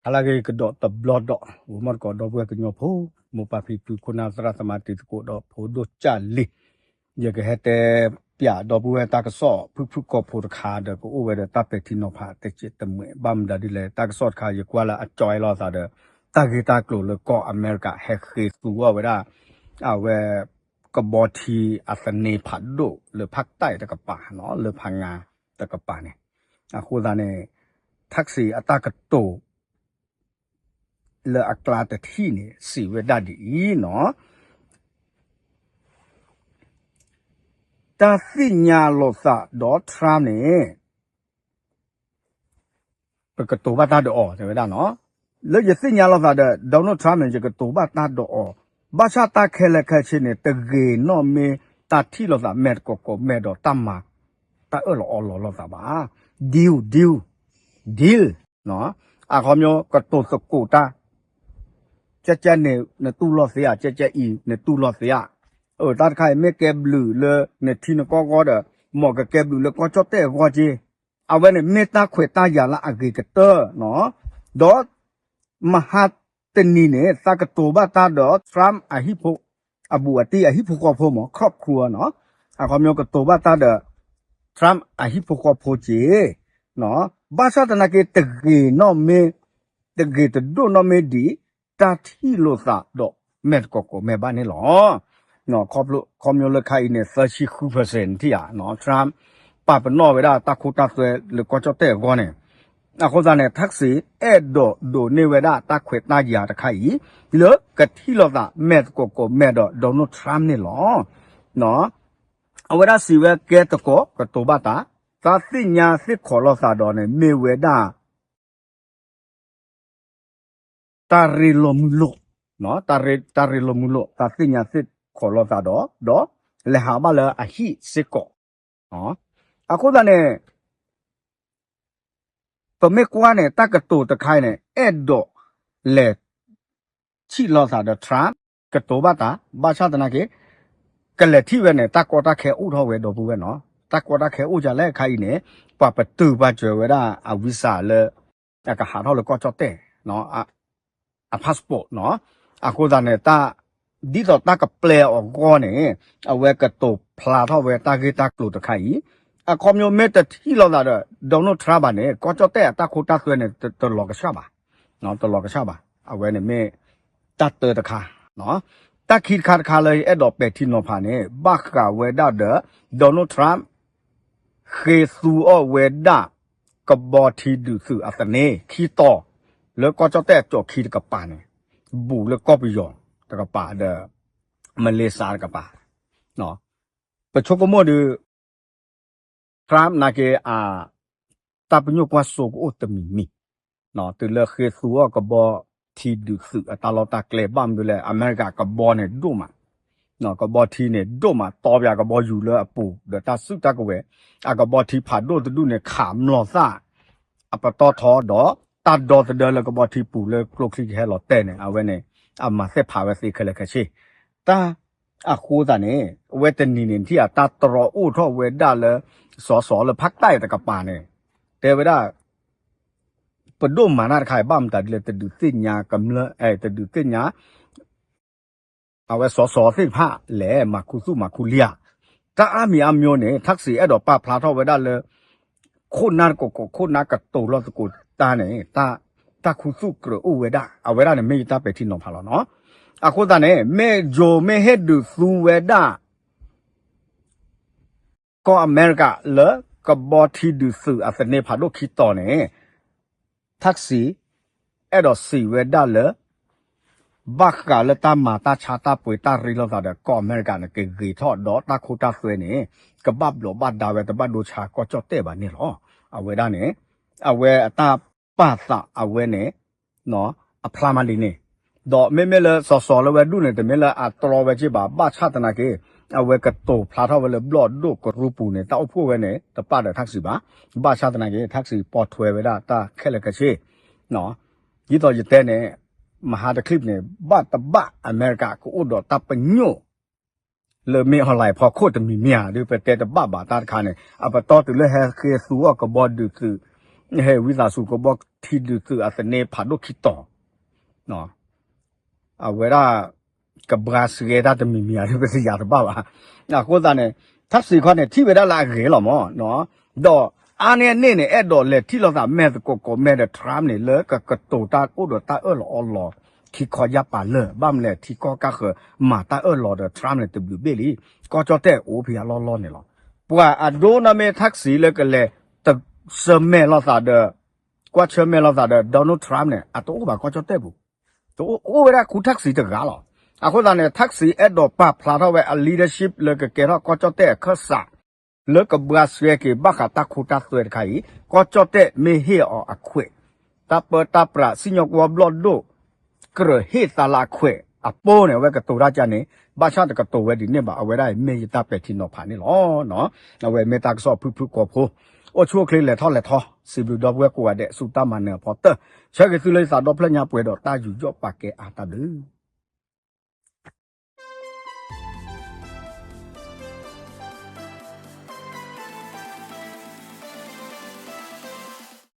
ဟါလၢအဂ့ၤကဒီးတဘျီဒီး အိၣ်မီၢ်တကိးဒီပုၢ်ဝဲၢ်ကညီဖိ မိၢ်ပၢ်ဖံဖု ခိၣ်နၢ်သရၣ်သမါတံၤသကိးဒီးဖိဒိၣ်ကၢ်လံၤ, ယကဟဲတဲပၠးဒီပုၢ်ဝဲၢ်တၢ်ကစီၣ်ဖုၣ်ဖုၣ်ကိာ်ဖိတခါဒီး ကအိၣ်ဝဲဒီးတၢ်ပဲာ်ထံနီၤဖးတစဲးတမှဲး ဘၣ်မနုၤဒ်လဲၣ် တၢ်ကစီၣ်တခါ ယကွၢ်လၢအကၠီအလိာ်သးဒီး တၢ်ဂ့ၢ်တၢ်ကျိၤလၢကီၢ်အမဲရကၤ ဟဲဃ့သူအီၤဝဲဒၣ် အဝဲ ကဘီထံအသန့ဖးဒိၣ်လၢဖးတၢ်တကပၤ လၢဖးငါတကပၤန့ၣ်, အဃိသတးန့ၣ် ထၢၣ်စံးအတၢ်ကတိၤ လၢအကျါတထံၣ်န့ၣ် စံးဝဲဒၣ်ဒ်အံၤနီၤ, တၢ်သ့ၣ်ညါလိာ်သးဒီး Trump န့ၣ် ပကတိၤဘၣ်တၢ်ဒီးအီၤ တဲဝဲဒၣ်နီၤ, လၢယသ့ၣ်ညါလိာ်သးဒီး Donald Trump န့ၣ် ယကတိၤဘၣ်တၢ်ဒီးအီၤ, ဘၣ်ဆၣ်တၢ်ခဲလၢာ်ခဲဆ့န့ၣ် တဂ့ၤနီၣ်မ့ၢ်တၢ်ထံၣ်လိာ်သးမဲာ်သကိးကိးမဲာ်ဒီးတၢ်မၤ တၢ်အၢၣ်လီၤအီလီၤလိာ်သးဘၣ်, deal deal deal အခီပညီကတိၤသကိးတၢ်, ကဲကဲန့ၣ် နတူၢ်လိာ်သ့ဧါ, ကဲကဲအံၤ နတူၢ်လိာ်သ့ဧါ, အတၢ်တခါအံၤမ့ၢ်ကဲဘျုးလၢနထံနကီၢ်ဂီၢ်ဒီး မ်ကကဲဘျုးလၢကီၢ်ကၠီၣ်တဲၣ်အဂီၢ်က့, အဝဲန့ၣ်မ့ၢ်တၢ်ခွဲးတၢ်ယာ်လၢအဂ့ၤကတၢၢ်နီၤ, ဒီး မဟါတနံၤန့ၣ် သးကတိၤဘၣ်တၢ်ဒီး Trump အဟံၣ်ဖိ အဘူးအတံၢ်အဟံၣ်ဖိဃီဖိမ့ၢ် ခီၣ်ခူအနီၤ, အခီပညီကတိၤဘၣ်တၢ်ဒီး Trump အဟံၣ်ဖိဃီဖိက့, ဘၣ်ဆၣ်သနာ်က့ တဂ့ၤနီၣ်မ့ၢ် တဂ့ၤတဒိၣ်နီၣ်မ့ၢ်ဒ် တၢ်ထံၣ်လိာ်သးဒီးမဲာ်သကိးကိးမဲာ်ဘၣ်န့ၣ်လီၤ. ခီပညီလၢခါအံၤန့ၣ် သၢဆံဃု percent ထံၣ်ဧါ, Trump ပာ်ပနီၣ်ဝဲဒၣ်တၢ်ခိတၢ်သွဲလၢကီၢ်ကၠီၣ်တဲၣ်အဂီၢ်န့ၣ်, အဃိသတးန့ၣ် ထၢၣ်စံး အဲၣ်ဒိးဒိးန့ၢ်ဝဲဒၣ်တၢ်ခွဲးတၢ်ယာ်တခါအံၤ လၢကထံၣ်လိာ်သးမဲာ်သကိးကိးမဲာ်ဒီး Donald Trump န့ၣ်လီၤ. အဝဲဒၣ်စံးဝဲကဲသကိးကတိၤဘၣ်တၢ်, သးသ့ၣ်ညါသ့ၣ်ခိးလိာ်သးဒီးန့ၣ် မ့ၢ်ဝဲဒၣ် တၢ်ရ့လိာ်မုာ်လိာ်, တၢ်ရ့လိာ်မုာ်လိာ် သးသ့ၣ်ညါသ့ၣ်ခိးလိာ်သးဒီး ဒီးလဲၤဟးဘၣ်လၢအဟံၣ်စ့ၢ်ကီး, အဃိသတးန့ၣ် ပမ့ၢ်ကွၢ်န့ၣ် တၢ်ကတိၤတခါအံၤန့ၣ် အဲၣ်ဒိးလဲၤ ထံၣ်လိာ်သးဒီး Trump ကတိၤဘၣ်တၢ်, ဘၣ်ဆၣ်သနာ်က့ ကလဲၤထံၣ်ဝဲန့ၣ် တၢ်ကီတၢ်ခဲအိၣ်ထီၣ်ဝဲဒီပုၢ်ဝဲၢ်နီၤ, တၢ်ကီတၢ်ခဲအိၣ်ဒ်လဲၣ်ခါအံၤန့ၣ် ပှၤပတုာ်ပှၤစၢၤဝဲဒၣ်အ visa လၢ အကဟးထီၣ်လၢကီၢ်ကၠီၣ်တဲၣ် အ passport နီၤ, အဃိသတးန့ၣ် တၢ် ဒ်သိးတၢ်ကပျဲအီၤအဂီၢ်န့ၣ် အဝဲကတိၤဖျါထီၣ်ဝဲတၢ်ဂ့ၢ်တၢ်ကျိၤတခါအံၤ, အခီပညီမ့ၢ်တထံၣ်လိာ်သးဒီး Donald Trump ဘၣ်န့ၣ် ကီၢ်ကၠီၣ်တဲၣ်အတၢ်ခိတၢ်သွဲန့ၣ် တလီၤကဆှၣ်ဘၣ်, တလီၤကဆှၣ်ဘၣ်, အဝဲန့ၣ်မ့ၢ် တၢ်တၢတခါ, တၢ်ခံတခါတခါလၢယအဲၣ်ဒိးပဲာ်ထံနီၤဖးန့ၣ် ဘၣ်ဃးဝဲဒၣ်ဒီး Donald Trump ဃ့သူအီၤဝဲဒၣ် ကဘီထံဒုးသုးအသန့ ခံတီၤ လၢကီၢ်ကၠီၣ်တဲၣ်အကၠီၣ်ခံတကပၤန့ၣ် ဘူးလၢကီၢ်ပယီၤတကပၤဒီး မလ့ၡါတကပၤ, ပဆိကမိၣ်ဒီး Trump နာ်က့ အ တၢ်ပညိၣ်ကွၢ်စိကအိၣ်တမံၤမံၤ, တုၤလၢဃ့သူအီၤကဘီထံဒုးသုးအတၢ်လီၢ်တၢ်ကျဲ ဘၣ်မနုၤလဲၣ် အမဲရကၤကဘီန့ၣ်ဒိၣ်မး, ကဘီထံန့ၣ်ဒိၣ်မး တီပၠးကဘီယူၤလၢအပူၤ ဒီးတၢ်စုၣ်တၢ်ကဝဲၤ, အကဘီထံဖးဒိၣ်တဒူၣ်န့ၣ် ခးမျိာ်သၣ် အပတီၢ်ထီဒီး တၢ်ဒီသဒၢလၢကဘီထံပူၤလၢကျိချံကဟဲလီၤတဲာ်န့ၣ် အဝဲန့ၣ် အမၤသ့ၣ်ဖးဝဲသ့ခဲလၢာ်ခဲဆ့, တၢ် အဃိသတးန့ၣ် အဝဲတနံၤန့ၣ်ထံၣ်အတၢ်တြီအိၣ်ထီၣ်ဝဲဒၣ်လၢ စီၤစီၤလၢဖးတၢ်အံၤတကပၤန့ၣ် တဲဝဲဒၣ် ပဒိၣ်မၤတၢ်တခါအံၤ ဘၣ်မတၤဒ်လဲၣ် တဒုးသ့ၣ်ညါကမျၢၢ် တဒုးသ့ၣ်ညါ အဝဲစီၤစီၤသ့ၣ်တဖၣ်လဲၣ် မၤခူသူၣ်မၤခူလံဧါ, တၢ်အါမံၤအါမျိၤန့ၣ် ထၢၣ်စံးအဲၣ်ဒိးပာ်ဖျါထီၣ်ဝဲဒၣ်လၢ ခိၣ်နၢ်တကိးကိး ခိၣ်နၢ်ကတိၤလီၤသကိးတၢ်န့ၣ် တၢ်ခူသူၣ်ကြၢးအိၣ်ဝဲဒၣ် အဝဲဒၣ်န့ၣ်မ့ၢ်ယတၢ်ပဲာ်ထံနီၤဖးလီၤနီၤ, အဃိသတးန့ၣ် မ့ၢ်ယိၤမ့ၢ်ဟ့ၣ်ဒုးသူဝဲဒၣ် ကီၢ်အမဲရကၤလၢကဘီထံဒုးသုးအသန့ဖးဒိၣ်ခံတီၤန့ၣ် ထၢၣ်စံး အဲၣ်ဒိးစံးဝဲဒၣ်လၢ ဘၣ်ဃးလၢတၢ်မၤတၢ်ဆါတၢ်ပှ့ၤတၢ်ရ့လိာ်သးဒီးကီၢ်အမဲရကၤန့ၣ် ကဂ့ၤထီၣ်ဒီးတၢ်ခိတၢ်သွဲန့ၣ် ကဘၣ်ဘျီးဘၣ်ဒါဝဲတဘၣ်ဒိဆါကီၢ်ကၠီၣ်တဲၣ်ဘၣ်န့ၣ်လီၤ. အဝဲဒၣ်န့ၣ် အဝဲအတၢ်ပာ်သးအဝဲန့ၣ် အဖျါမးလံန့ၣ်, ဒီးမ့မ့ၢ်လၢစီၤစီၤလၢဝဲဒူၣ်န့ၣ် တမ့ၢ်လၢအတြီဝဲက့ဘၣ် ဘၣ်ဆၣ်သနာ်က့ အဝဲကတိၤဖျါထီၣ်ဝဲလၢဘျီၣ်ဒိၣ်ကရူၢ်ပူၤန့ၣ် တၢ်အိၣ်ဖှိၣ်ဝဲန့ၣ် တပာ်ဒီးထၢၣ်စံးဘၣ်, ဘၣ်ဆၣ်သနာ်က့ ထၢၣ်စံးပိာ်ထွဲဝဲဒၣ်တၢ်ခဲလၢာ်ခဲဆ့ ဒ်သိးယတဲန့ၣ် မဟါတချံၣ်န့ၣ် ဘၣ်တဘၣ်အမဲရကၤကအိၣ်ဒီးတၢ်ပညိၣ် လၢမ့ၢ် online ဖီခိၣ်တမံၤမ့ၢ်ဧါ ဒ်ပတဲတဘၣ်ဘၣ်တၢ်တခါန့ၣ် အပတီၢ်တုၤလၢဟဲဃ့သူအီၤကဘီဒုးသုး ဟဲဝံသးစူၤကဘီထံဒုးသုးအသန့ဖးဒိၣ်ခံတီၤ အဝဲဒၣ် ကဘှါစှဲတၢ်တမံၤမံၤဧါ ပတယၤတဘၣ်ဘၣ်. အဃိသတးန့ၣ် ထၣ်စံးခီန့ၣ် ထံၣ်ဝဲဒၣ်လၢအဂ့ၤလီၤမး, ဒီးအါန့ၢ်အန့ၣ်န့ၣ် အဲၣ်ဒိးလဲၤထံၣ်လိာ်သးမဲာ်သကိးကိးမဲာ်ဒီး Trump န့ၣ် လၢကကတိၤတၢ်အိၣ်ဒီးတၢ်အၢၣ်လီၤအီလီၤ ခံခီယၢ်ပၤလၢာ် ဘၣ်မနုၤလဲၣ် ထံကီၢ်ကၢ်ဃၢၤမၤတၢ်အၢၣ်လီၤဒီး Trump န့ၣ် တဘျုးဘ့ၣ်လံ, ကီၢ်ကၠီၣ်တဲၣ်အိၣ်ဖဲအလီၢ်လီၢ်န့ၣ်လီၤ. ပှၤအဒိနမ့ၢ်ထၣ်စံးလၢကလဲၤ တဆၢမဲာ်လိာ်သးဒီး ကွၢ်ဆၢမဲာ်လိာ်သးဒီး Donald Trump န့ၣ် အတအိၣ်ဘၣ်ကီၢ်ကၠီၣ်တဲၣ်ပူၤ, တအိၣ် အိၣ်ဝဲဒၣ်ခူထၣ်စံးတဂၤလီၤ. အဃိသတးန့ၣ် ထၣ်စံးအဲၣ်ဒိးပာ်ဖျါထီၣ်ဝဲအ leadership လၢကကဲထီၣ်ကီၢ်ကၠီၣ်တဲၣ်အခၢၣ်စး လၢကဘှါစှဲက့ၤဘၣ်ဃးတၢ်ခိတၢ်သွဲတခါအံၤ, ကီၢ်ကၠီၣ်တဲၣ်မ့ၢ်ဟ့ၣ်အီၤအခွဲး, တၢ်ပၢတၢ်ပြးစံၣ်ညီၣ်ကွီၢ်ဘျီၣ်ဒိၣ် ကြၢးဟ့ၣ်သးလၢအခွဲးအပူၤန့ၣ် အဝဲကတိၤတၢ်ကန့ၣ် ဘၣ်ဆၣ်တကတိၤဝဲဒ်န့ၣ်ဘၣ်, အဝဲဒၣ်အံၤမ့ၢ်ယတၢ်ပဲာ်ထံနီၤဖးန့ၣ်လီၤ. အဝဲမ့ၢ်တၢ်ကစီၣ်ဖုၣ်ဖုၣ်ကိာ်ဖိ, အိၣ်ဆူၣ်အိၣ်ချ့လဲၤထီၣ်လဲၤထီ, စံးဘျုးဒီပုၢ်ဝဲၢ်ကိးဂၤဒဲး ဆူတၢ်မၤနၢၤအဖီတၢၢ်, ဆၢဂ့ၤသုလၢယသးဒီဖျၢၣ်ညါပှဲၤဒီးတၢ်ယူးယီၣ်ပာ်ကဲအါတၢ်ဘျုး